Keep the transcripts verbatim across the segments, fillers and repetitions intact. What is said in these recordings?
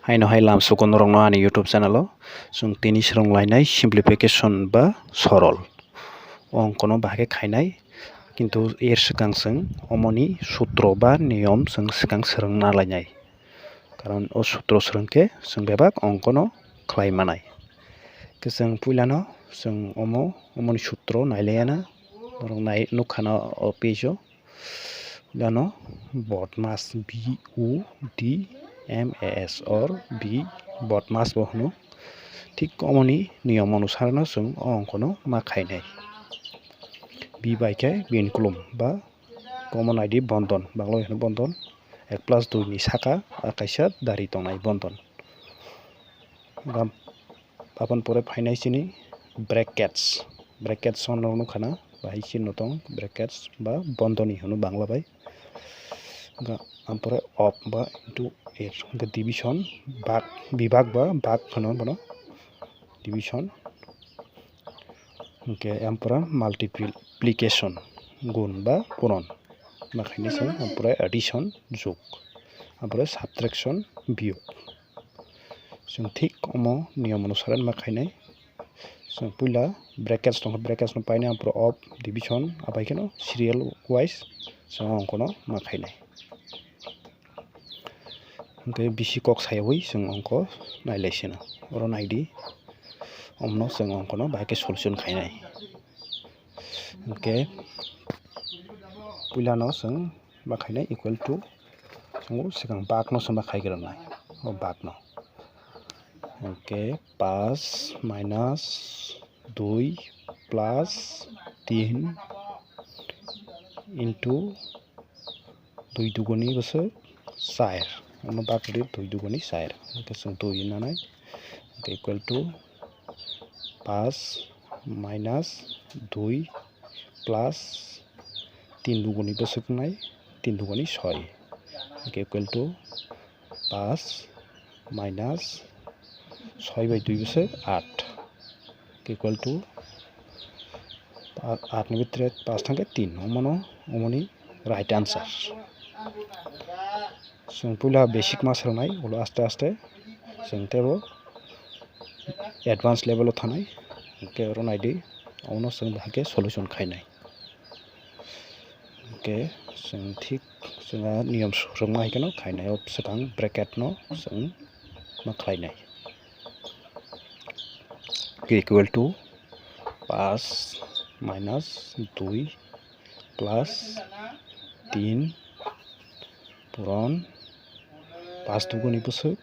Haino hai lamsugo norokno ani YouTube channel o chwng tini swrwng lainai simplification ba sorol. O ongkono bahai khe khainai, kintu er swkang chwng omoni sutro ba niyom chwng swkang swrwngna lainai. Karon o sutro swrwng khe chwng bebak ongkono khlai manai. Khe chwng puilano chwng omo, omoni sutro nailaiyana, norok nai nukha na o page o. Puilano Bodmas, B U D M A S or B Bodmas bo hwno. Thik omoni niyom onusarno chwng o ongkono ma khainai. B bai khe binkulum ba common I D bondon, Bangla bai hwno bondon, ek plus dui ni saka a kaisa dari tongnai bondon. Gam-, aboni pore phainai chini brackets, brackets o norok nukha na, bahai chini tong brackets ba bondoni hwno Bangla bai. Ga-, aboni pore of ba into er, hwnkhe division, bak, bibak ba bak hwno bono, division. Hwnkhe ampora multiplication, gun ba puron. Ma khainai chwng ampora addition, jug. Ampora subtraction, biyog. Chwng thik omo niyom onusare ma khainai. Chwng puila brackets tongkha, brackets no painai, ampora of, division, abai kheno serial wise chwng ongkono ma khainai. Hwnkhe bisi kok sayawi chwng ongko nailaisino. Oro naidi, omno chwng ongkono bahai khe solution khainai. Hwnkhe puilano chwng ma khainai equal to, chwng swkang bakno chwng ma khaigrwnai, o bakno. Hwnkhe paanch minus dui plus tin into dui duguni bwswk char. Omo bak rw di dui duguni char. Hwnkhe chwng dui nanai. Hwnkhe equal to paanch minus dui plus tin duguni bwswk wngnai, tin duguni soi. Hwnkhe equal to paanch minus soi bai dui bwswk aat. Equal to a-, aat ni bitire paanch thangkhe tin, omono, omoni right answer. Chwng puila basic ma swrwngnai, ulo aste aste chwng teibo advance level o thanai. Hwnkhe oro naidi, omono chwng bahai khe solution khainai. Hwnkhe chwng thik chwng a niyom swrwngma hai kheno khainai, o swkang bracket no chwng ma khlainai. Equal to paanch minus dui plus tin puron paanch duguni bwswk,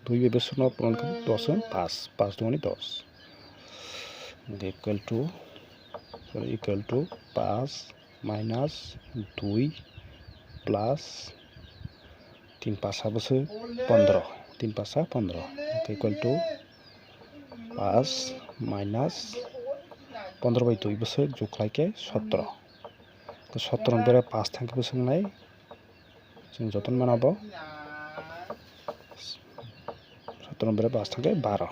dui bai bwswkno puron khe dos, paanch, paanch duguni dos. Equal to, sorry, equal to paanch minus dui plus tin paanch sa bwswk pondro, tin paanch sa pondro, equal to paanch minus pondro bai dui bwswk jug khlai khe sotro. Sotro ni bere paanch thangkhe bwswk wngnai, chwng jotono mano bo. Sotro ni bere paanch thangkhe baro.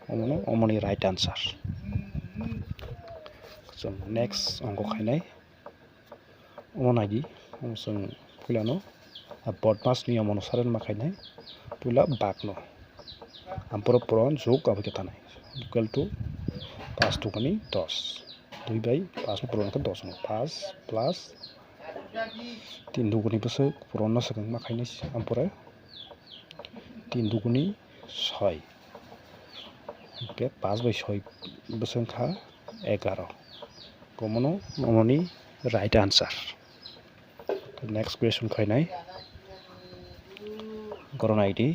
Omono, omoni right answer. Chwng next ongko khainai. Omo naidi, omo chwng puilano a Bodmas niyom onusare ma khainai. Puila bakno. Amporo puron jug aboni khe thanai. Equal to paanch duguni dos. Dui bai paanch no puron khe dos no. Paanch plus tin duguni bwswk puron no swkang ma khainai ampore. Tin duguni soi. Hwnkhe paanch bai soi bwswk wngkha egaro. Omono, omoni right answer. Next question khainai. Oro naidi.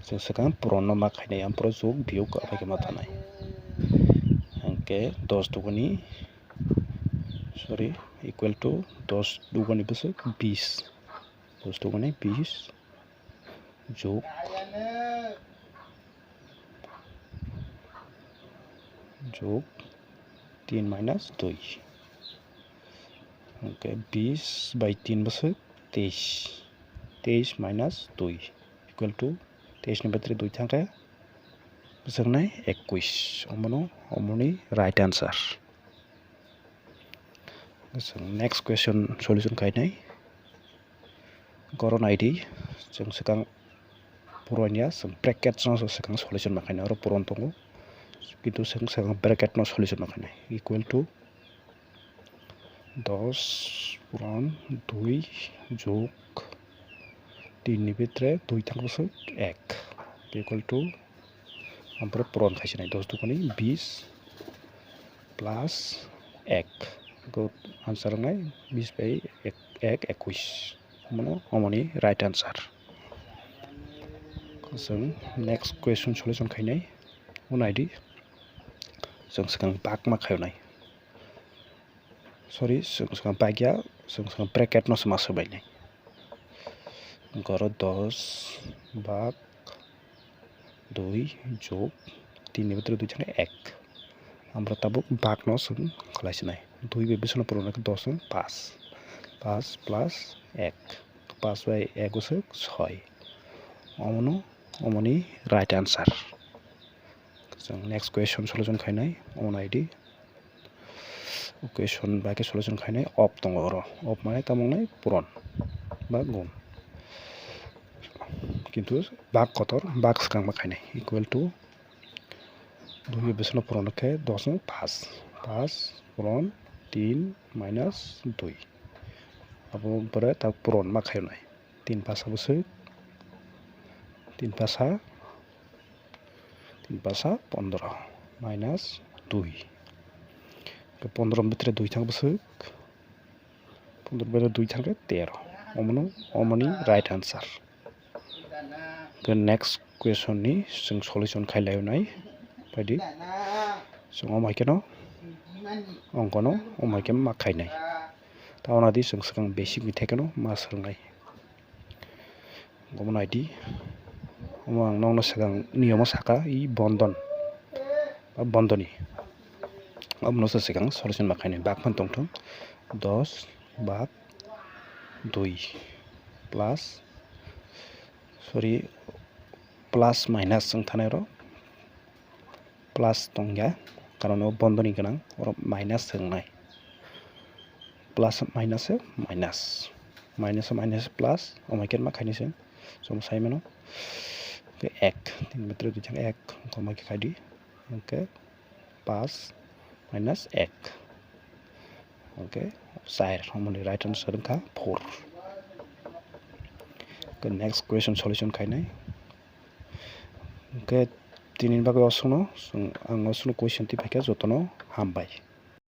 Chwng swkang puron no ma khainai, amporo jug biyog abai khe ma thanai. Hwnkhe dos duguni, sorry, equal to dos duguni bwswk bis. Dos duguni bis. Jug, jug tin minus dui. Hwnkhe bis bai tin bwswk teis. Teis minus dui equal to, teis ni bwtwi dui thangkhe bwswk wngnai ekkuis. Omono, omoni right answer. Chwng next question solution khainai. Oro naidi, chwng swkang puron ya, chwng bracket no swkang solution ma khainai, oro puron tongo, kintu chwng swkang bracket no solution ma khainai, equal to dos puron dui jog tin ni bitre dui thang bwswk ek equal to, ampore puron khai sinai, dos dukani bis plus ek, answer wngnai bis bai ek, ek ekwis, omono omoni right answer. Chwng next question solution khainai, o naidi, chwng swkang bak ma khainai. Sorry, chwng swkang bak ya, chwng swkang bracket no se ma swbainai. Goro dos bak dui jog tin ni bitre dui thang ek. Amra tabuk bak no chwng khlai sinai. Dui bai bisino puron khe dos wng pas. Pas plus ek. Pas bai ek bwswk soi. Omono, omoni right answer. Chwng next question solution khainai, omo naidi. Question bai khe solution khainai, of tongo oro. Of mane tamo wngnai puron ba gun. Kintu bak kotor, bak swkang ma khainai, equal to dui bisino puron khe dos wng pas. Pas puron tin minus dui. Abo pore ta puron ma khainai. Tin pasa bwswk, tin pasa, tin pasa pondro minus dui. Pondro bitre dui thang bwswk, pondro bitre dui thang khe tero. Omono, omoni right answer. Ke next question ni chwng solution khai lai nai. Phaidi. Chwng omo hai kheno, ongkono omo hai khe ma khainai. Tabona di chwng swkang basic ni thekeno ma swrwngnai. Omo naidi, omo ang nokno swkang niyomo saka, i bondon ba bondoni. Omono se swkang solution ma khainai, bak phan tongthung, dos bak dui plus, sorry, plus minus wng thanai oro. Plus tongya, karon o bondoni gwnang, oro minus wngnai. Plus minus se minus, minus se minus plus, omo hai khe ma khainai se, chwng sai mano. Hwnkhe ek, tin bitre dui thang ek, omo hai khe khaidi. Hwnkhe pas minus ek. Hwnkhe char, omoni right answer wngkha four. Hwnkhe next question solution khainai. Hwnkhe tini bagwi osukno chwng, ang osukno question twi phaikha, jotono hambai.